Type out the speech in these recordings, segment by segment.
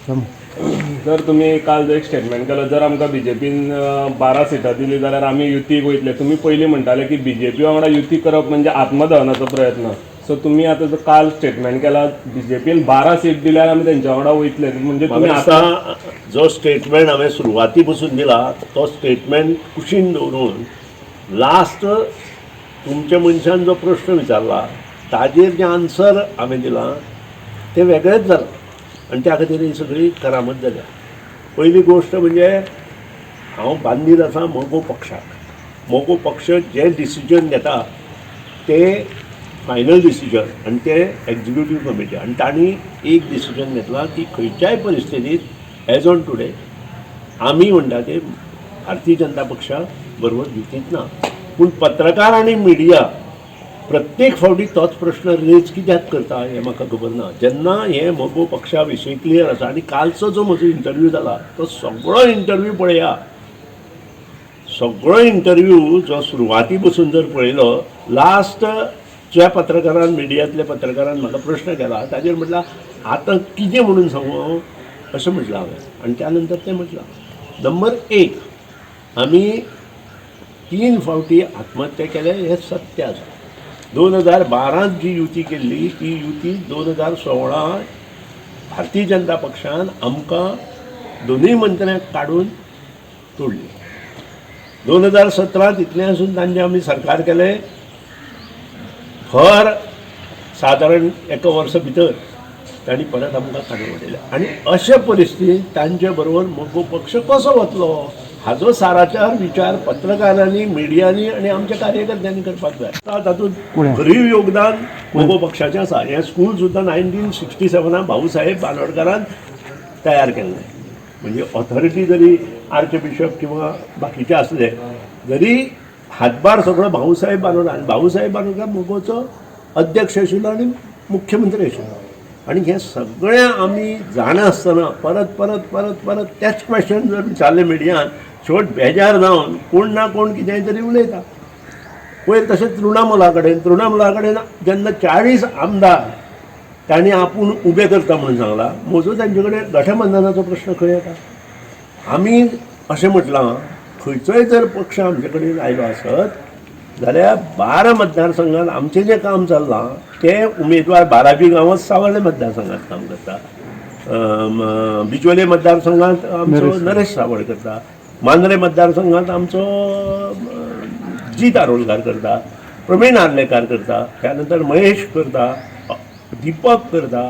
जर तुमी काल जो एक स्टेटमेंट केलो, जर आमकां बीजेपीन 12 सिटां दिली जाल्यार आमी युतीक वयतले. तुमी पयलीं म्हणटाले की बीजेपी वांगडा युती करप म्हणजे आत्मदहनाचो प्रयत्न. सो तुमी आतां जो काल स्टेटमेंट केला, बीजेपीन 12 सीट दिल्यार आमी तेंच्या वांगडा वयतले, म्हणजे तुमी म्हाका आतां दिसता जो स्टेटमेंट हांवें सुरवाती पसून दिला तो स्टेटमेंट कुशीन दवरून लास्ट तुमच्या मनशान जो प्रश्न विचारला ताजेर जें आन्सर हांवें दिलां तें वेगळेंच जालां आनी त्या खातीर ही सगळी करामत जाल्या. पयली गोश्ट म्हणजे हांव बांदील आसा मगो पक्षाक. मगो पक्ष जें डिसिजन घेता तें फायनल डिसिजन आनी तें एक्जिक्युटीव कमिटी, आनी तांणी एक डिसिजन घेतलां की खंयच्याय परिस्थितींत एज ऑन टुडे आमी म्हणटा ते भारतीय जनता पक्षा बरोबर युतींत ना. पूण पत्रकार आनी मिडिया प्रत्येक फावटी तोच प्रश्न रेज कित्याक करता हें म्हाका खबर ना. जेन्ना हें मगो पक्षा विशीं क्लियर आसा आनी कालचो जो म्हजो इंटरव्यू जाला तो सगळो इंटरव्यू पळया, सगळो इंटरव्यू जो सुरवाती पसून जर पळयलो, लास्ट ज्या पत्रकारान, मिडियांतल्या पत्रकारान म्हाका प्रश्न केला ताजेर म्हटलां आतां कितें म्हणून सांगू हांव अशें म्हटलां हांवें. आनी त्या नंतर तें म्हटलां, नंबर एक, आमी 3 फावटी आत्महत्या केल्या हें सत्य आसा. 2012 जी युती केल्ली ती युती 2016 भारतीय जनता पक्षान आमकां दोनूय मंत्र्यांक काडून तोडली. 2017 इतलें आसून तांचें आमी सरकार केलें. भर सादारण एका वर्सा भितर तांणी परत आमकां काडून उडयलें. आनी अशे परिस्थितींत तांचे बरोबर मगो पक्ष कसो वतलो हाजो साराचार विचार पत्रकारांनी, मिडियांनी आनी आमच्या कार्यकर्त्यांनी करपाक जाय. आतां तातूंत भरीव योगदान मगो पक्षाचें आसा. हें स्कूल सुद्दां 1967 भाऊसाहेब बांदोडकारान तयार केल्लें. म्हणजे ऑथॉरिटी जरी आर्च बिशप किंवा बाकीचे आसले जरी हातभार सगळो भाऊसाहेब बांदोडकर, आनी भाऊसाहेब बांदोडकर मगोचो अध्यक्ष आशिल्लो आनी मुख्यमंत्री आशिल्लो. आनी हें सगळें आमी जाणा आसतना परत परत परत परत तेच क्वेश्चन जर विचारलें मिडियान, शेवट बेजार जावन कोण ना कोण कितेंय तरी उलयता. पयर तशें तृणमुला कडेन, तृणमुला कडेन जेन्ना 40 आमदार तांणी आपूण उबे करता म्हणून सांगलां, म्हजो तांचे कडेन गठबंधनाचो प्रश्न खंय येता? आमी अशें म्हटलां, खंयचोय जर पक्ष आमचे कडेन आयलो आसत जाल्यार 12 मतदारसंघात आमचें जें काम चल्लां ते उमेदवार बाराबी गांवांत सावर्डे मतदारसंघात काम करता, बिचोले मतदारसंघात आमचो नरेश सावळ करता, मांद्रे मतदारसंघात आमचो जीत आरोलकार करता, प्रवीण आर्लेकार करता, त्यानंतर महेश करता, दीपक करता,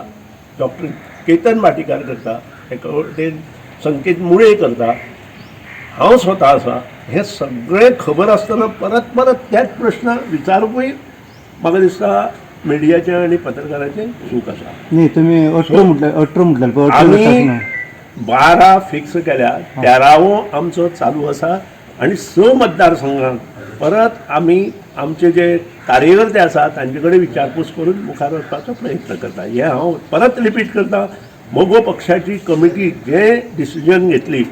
डॉक्टर केतन भाटीकार करता, एका वटेन संकेत मुळे करता, हांव स्वता आसा. हें सगळें खबर आसतना परत परत तेच प्रश्न विचारुपूय म्हाका दिसता मिडियाचें आनी पत्रकाराचें चूक आसा. न्ही, तुमी 18 म्हटल्यार, 18 म्हटल्यार पळय, 18 आमी जाताच ना. 12 फिक्स केल्या, तेरावो आमचो चालू आसा आनी 6 मतदारसंघात परत आमी आमचे जे कार्यकर्ते आसा तांचे कडेन विचारपूस करून मुखार वचपाचो प्रयत्न करता. हें हांव परत रिपीट करता, मगो पक्षाची कमिटी जें डिसिजन घेतली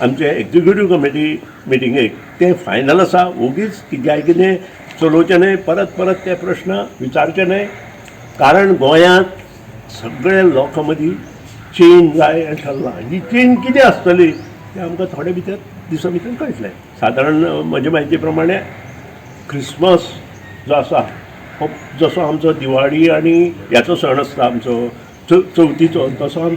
आमचे एक्झिक्युटीव कमिटी मिटिंगेक तें फायनल आसा. ओगीच कित्याक कितें चलोवचें न्हय, परत परत ते प्रश्न विचारचे न्हय, कारण गोंयांत सगळे लोकां मदीं चेंज जाय हें ठरलां. ही चेंज कितें आसतली तें आमकां थोडे भितर दिसां भितर कळटलें. सादारण म्हजे म्हायती प्रमाणे क्रिसमस जो आसा हो जसो आमचो दिवाळी आनी ह्याचो सण आसता आमचो चवथीचो, तसो आमचो